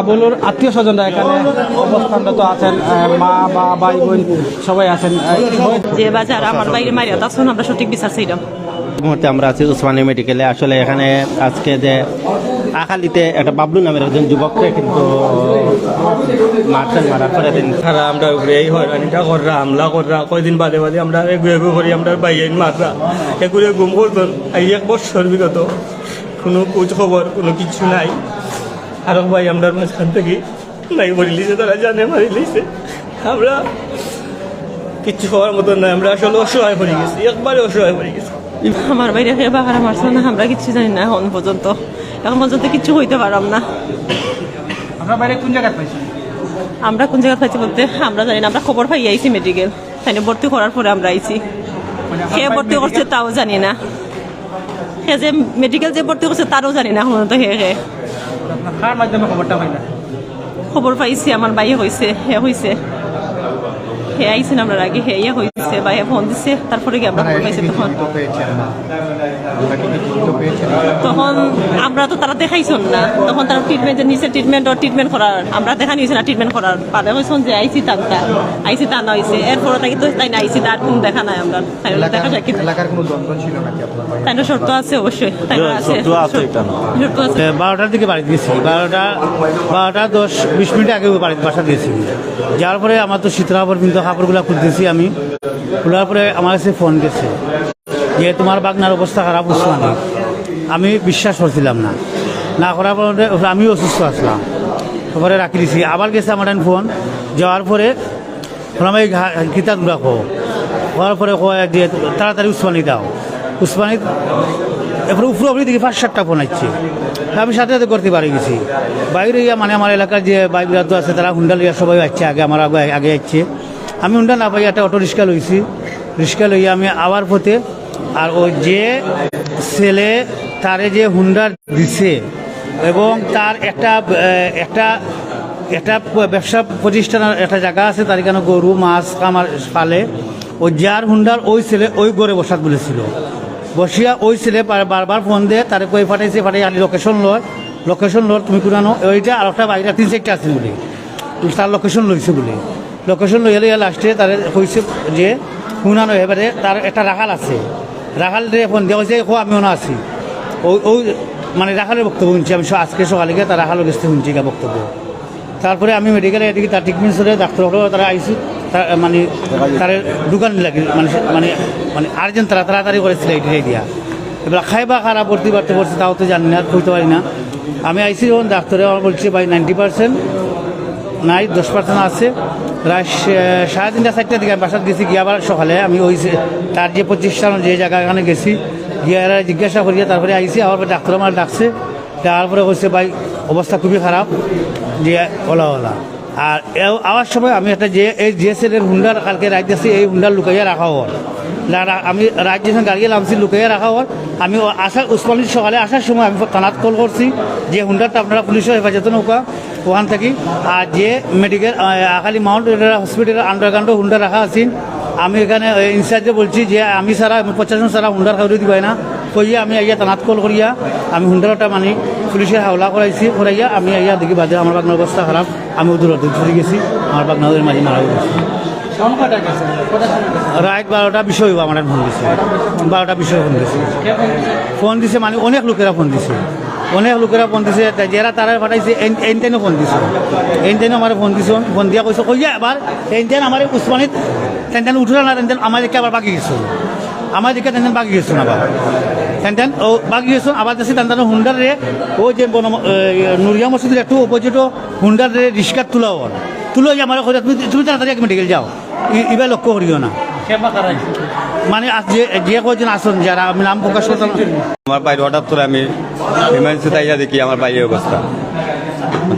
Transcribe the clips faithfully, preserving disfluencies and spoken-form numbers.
বাবলুর আত্মীয় স্বজনরা এখানে অবস্থানরত আছেন, আহ, মা, বা, ভাই, বোন সবাই আছেন। আহ, যে বা যারা আমার ভাইরে মারিয়া তাছন, আমরা সঠিক বিচার চাইরাম। এই মুহূর্তে আমরা আছি উসমানী মেডিকেলে। আসলে এখানে আজকে যে আখালিতে একটা বাবলু নামের একজন যুবককে কিন্তু মারছেন, মারার পরে দিন তারা আমরা উপরে এই হয়রানিটা কররা, হামলা কররা, কয়দিন বাদে বাদে আমরা এগু এগু করি, আমরা ভাইয়াইন মাররা, এগুরে গুম করছন। এই এক বছর বিগত কোনো খোঁজ খবর, কোনো কিছু নাই। আরো ভাই আমরার মাঝখান থাকি নাই করিলিছে, তারা জানে মারিলিছে। আমরা কিচ্ছু করার মতন নাই, আমরা আসলে অসহায় হয়ে গেছি, একবারে অসহায় হয়ে গেছি। আমার ভাইরে কে বা কারা মারছে না, আমরা কিচ্ছু জানি না এখন পর্যন্ত। এখন পর্যন্ত কিচ্ছু কইতে পারলাম না। আপনার ভাইরে কোন জায়গায় পাইছেন? আমরা কোন জায়গায় পাইছি বলতে আমরা জানি না, আমরা খবর পাই আইছি মেডিকেল। তাইনে ভর্তি করার পরে আমরা আইছি। মানে, কে ভর্তি করছে তাও জানি না। কে যে মেডিকেল যে ভর্তি করছে তারও জানি না এখন তো কে কে। আপনার কার মাধ্যমে খবরটা পাইলা? খবর পাইছি, আমার ভাইয়ে কইছে, হে কইছে। হে আইছে না আমরার আগে, হে ইয়ে কইছে, ভাইয়ে ফোন দিছে, তারপরে গিয়ে আমরা খবর পাইছি তখন। জীবিত পেয়েছেন না? আমরা কি জীবিত পেয়েছেন না? তখন আমরা তো তারা দেখাইছন না, তখন তারা ট্রিটমেন্ট নিছে, ট্রিটমেন্ট ও ট্রিটমেন্ট করার, আমরা দেখানি হইছে না ট্রিটমেন্ট করার। বাদে কইছন যে আইছি তান্তা, আইছি তান্তা হইছে। এরপরে তাকে তো তাই না আইছি, তার কোনো দেখা নাই আমরা। তাই না দেখা যায় কি না? এলাকার কোনো দ্বন্দ্ব ছিল নাকি আপনার ভাই? তাই না শর্ত আছে অবশ্যই, তাই না আছে। শর্ত আছে এখানে। শর্ত আছে। এ, বারোটার দিকে বাড়িত গেছি, বারোটা, বারোটা দশ বিশ মিনিট আগে বাড়িত বাসাত গেছি। যাওয়ার পরে আমার তো শীতরা কাপড়, কিন্তু কাপড়গুলা খুলতেছি আমি, খোলার পরে আমার কাছে ফোন গেছে যে তোমার বাগনার অবস্থা খারাপ, উসমানী। আমি বিশ্বাস করছিলাম না, না করার পরে আমিও অসুস্থ আসলাম, তারপরে রাখি দিছি। আবার গেছে আমার ফোন, যাওয়ার পরে বললাম, "এই ঘা-, কিতা তোমরা কও?" করার পরে কয় যে, "তাড়াতাড়ি উসমানী দাও।" উসমানী, এরপরে উপরে উপরে দেখি পাঁচ সাতটা ফোন আসছে। আমি সাথে সাথে করতে পারি গেছি। বাইরে ইয়া মানে আমার এলাকার যে ভাই বিরাদ আছে, তারা হুন্ডা লইয়া সবাই আসছে, আগে আমার আগে, আগে আসছে। আমি হুন্ডা না পাই, একটা অটো রিক্সা লইছি। রিক্সা লইয়া আমি আবার পথে, আর ওই যে ছেলে তারে যে হুন্ডা দিছে এবং তার একটা, এ, একটা, একটা প-, ব্যবসা প্রতিষ্ঠানের একটা জায়গা আছে, তার এখানে গরু, মাছ, খামার পালে। ওই যার হুন্ডার ওই ছেলে ওই ঘরে বসাত বলেছিল। বসিয়া ওই ছেলে বার-, বারবার ফোন দেয়, তারে কই পাঠাইছে, পাঠাই খালি লোকেশন লয়, লোকেশন লয়, তুমি কোনানো, ওইটা আর একটা বাইরে তিন চারটা আছে বলে, তার লোকেশন লইছে বলে। লোকেশন লইয়া লইয়া লাস্টে তারে কইছে যে, "হুনা নয়, এবারে তার একটা রাখাল আছে।" রাখালরে ফোন দিয়া কইছে, "এই কো, আমি ওনা আছি।" ওই, ওই, মানে, রাখালের বক্তব্য শুনছি আমি, স-, আজকে সকালে গিয়া তার রাখালের কাছ থেকে শুনছি গিয়া বক্তব্য। তারপরে আমি মেডিকেলে এদিকে তার ট্রিটমেন্ট চলে, ডাক্তার হলো তারা আইসি, তার, মানে, তারে ঢুকানি লাগে, মানে, মানে, মানে, আর্জেন্ট তারা তাড়াতাড়ি করে সিলাই টিলাই দিয়া। এবার খাইবা খারাপ ভর্তি বাড়তে পড়ছে, তাও তো জানি না, কইতে পারি না। আমি আইসি যখন ডাক্তারে আমার বলছে, "ভাই, নাইনটি পার্সেন্ট নাই, দশ পার্সেন্ট আছে।" রাত সে-, সাড়ে তিনটা, চারটার দিকে আমি বাসাত গেছি, গিয়ে আবার সকালে আমি ওই যে, তার যে প্রতিষ্ঠান, যে জায়গা, এখানে গেছি, গিয়ে এরা জিজ্ঞাসা করিয়া তারপরে আইসি, আবার ডাক্তার আমার ডাকছে, তারপরে কইছে, "ভাই, অবস্থা খুবই খারাপ।" যে ওলা ওলা। আর এও আওয়ার সময় আমি একটা যে, এই যে ছেলের হুন্ডার কালকে রাইত গেছি, এই হুন্ডার লুকাইয়া রাখা হওয়ার। লা-, রা-, আমি রাইত যখন গাড়ি লামছি, লুকাইয়া রাখা হওয়ার। আমি ও আসার, উসমানীর সকালে আসার সময় আমি থানাত কল করছি যে হুন্ডারটা আপনারা পুলিশের হেফাজতে নৌকা, ওখান থেকে। আর যে মেডিকেল, আহ, আকালি মাউন্ট হসপিটাল আন্ডারগ্রাউন্ডে হুন্ডা রাখা আছে, আমি এখানে, আহ, ইনচার্জে বলছি যে আমি ছাড়া, প্রশাসন ছাড়া হুন্ডার কাউরে দিবাই না। কইয়া আমি আইয়া থানাত কল করিয়া আমি হুন্ডারটা মানে পুলিশের হাওলা করাইছি, করাইয়া আমি আইয়া দেখি বাদে আমার বাগনার অবস্থা খারাপ, আমি দূর দূর চলে গেছি, আমার বাগনা ওদের মাঝে মারা গেছে। তখন কয়টা গেছে? কয়টার সময় গেছে? রাত বারোটা বিষয় হইব আমার ফোন দিছে, বারোটা বিষয় ফোন দিছে। কে ফোন দিছে? ফোন দিছে মানে অনেক লোকেরা ফোন দিছে, অনেক লোকেরা ফোন দিছে, তা যারা তারা পাঠাইছে, এন-, এনতেনও ফোন দিছে, এনতেনও আমার ফোন দিছে, ফোন দিয়া কইছে, "কইয়া এবার এনতেন আমার উসমানিত তেনতেন উঠরা না, তেনতেন আমার দিকে আবার বাকি গেছে।" আমার দিকে তেনতেন বাকি গেছে না আবার। তেনতেন ও বাকি গেছে, আবার যাচ্ছে তেনতেন হুন্ডার রে, ও যে বন-, এ, নুরিয়া মসজিদের একটু অপোজিটও হুন্ডার রে রিক্সা তুলা ওর। তুলে ওই যে আমার কইরা, "তুমি, তুমি তাড়াতাড়ি এক মেডিকেল যাও। ই-, ইবার লক্ষ্য করিও না।" কে বা কারা? মানে আজ যে, যে কয়জন আছেন যারা আমি নাম প্রকাশ করতাম না। আমার ভাই হঠাৎ করে আমি ইমার্জেন্সি তাইয়া দেখি আমার ভাইয়ের অবস্থা।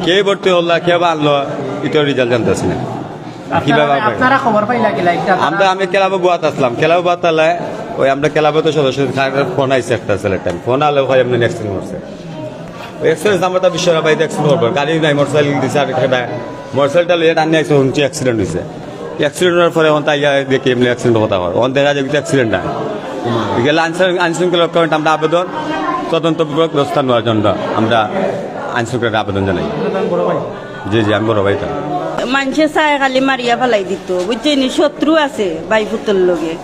কে ভর্তি হল্লা, কে বা আনলো, ইটার রেজাল্ট জানতেছি না। কিভাবে আপনারা, আপনারা খবর পাইলা কি লাইটটা? আমরা, আমি ক্লাবে বুয়াত আসলাম, ক্লাবে বুয়াত আলাই, ওই আমরা ক্লাবে তো সদস্য, ফোন আইছে একটা ছেলের টাইম, ফোন আলে ওখানে এমনি অ্যাক্সিডেন্ট করছে। ওই অ্যাক্সিডেন্ট আমরা তো বিশ্বরা ভাই অ্যাক্সিডেন্ট করবো, গাড়ি নাই, মোটরসাইকেল দিছে আর একটা, মোটরসাইকেলটা লইয়া টানি আইছে, শুনছি অ্যাক্সিডেন্ট হইছে। অ্যাক্সিডেন্ট হওয়ার পরে এখন তাই দেখি এমনি অ্যাক্সিডেন্ট কথা হয়, এখন দেখা যায় কিন্তু অ্যাক্সিডেন্ট না। গেলে আইন শৃঙ্খলা রক্ষা কমিটি আমরা আবেদন তদন্তপূর্বক ব্যবস্থা নেওয়ার জন্য আমরা আইন শৃঙ্খলার আবেদন জানাই। আপনার বড় ভাই? জি, জি, আমি বড় ভাই তো। মানষে চায় খালি মারিয়া ফালাই দিত, বুঝছইন নি? শত্রু আছে ভাই পুতর লগে।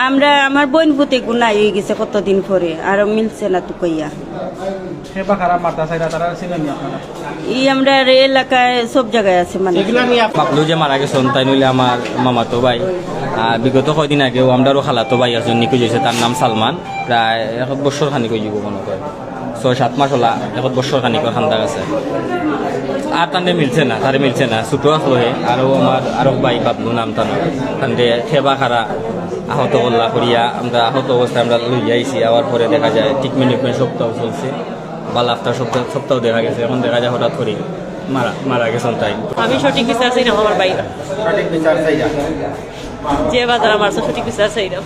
আমরা, আমার বইন পুত এগু নাই অইগেছে কতদিন পরে, আরো মিলছে না তুকাইয়া। সে বা খারাপ মারতা চাইরা, তারা চিনেন নি আপনারা? ই আমরার এলাকায় সব জাগায় আছে মানুষ। বাবলু যে মারা গেছইন, তাইন অইলা আমার মামাতো ভাই। আর বিগত কয়দিন আগেও আমরারও খালাতো ভাই একজন নিখোঁজ অইছে, তার নাম সালমান। প্রায় এক বছর খানিক অইযিবো মনো অয়, ছয় সাত মাস অইলা, এক বছর খানিক অইল কান্দা গেছে। আর তানরে মিলছে না, তারে মিলছে না। ছোট আছলো হে, আরো আমার আরক ভাই বাবলু নাম তান, তানরে ঠেবা খারা আহত করলা করিয়া আমরা আহত অবস্থায় আমরা লইয়া আইছি। আওয়ার পরে দেখা যায় ট্রিটমেন্ট ট্রিটমেন্ট সপ্তাহ চলছে, বা লাফটা সপ্তাহ সপ্তাহ দেখা গেছে। এখন দেখা যায় হঠাৎ করি মারা মারা গেছইন তাইন। আমি সঠিক বিচার চাইরাম আমার ভাইর। সঠিক বিচার চাইরা। যে বা যারা মারছে সঠিক বিচার চাইরাম।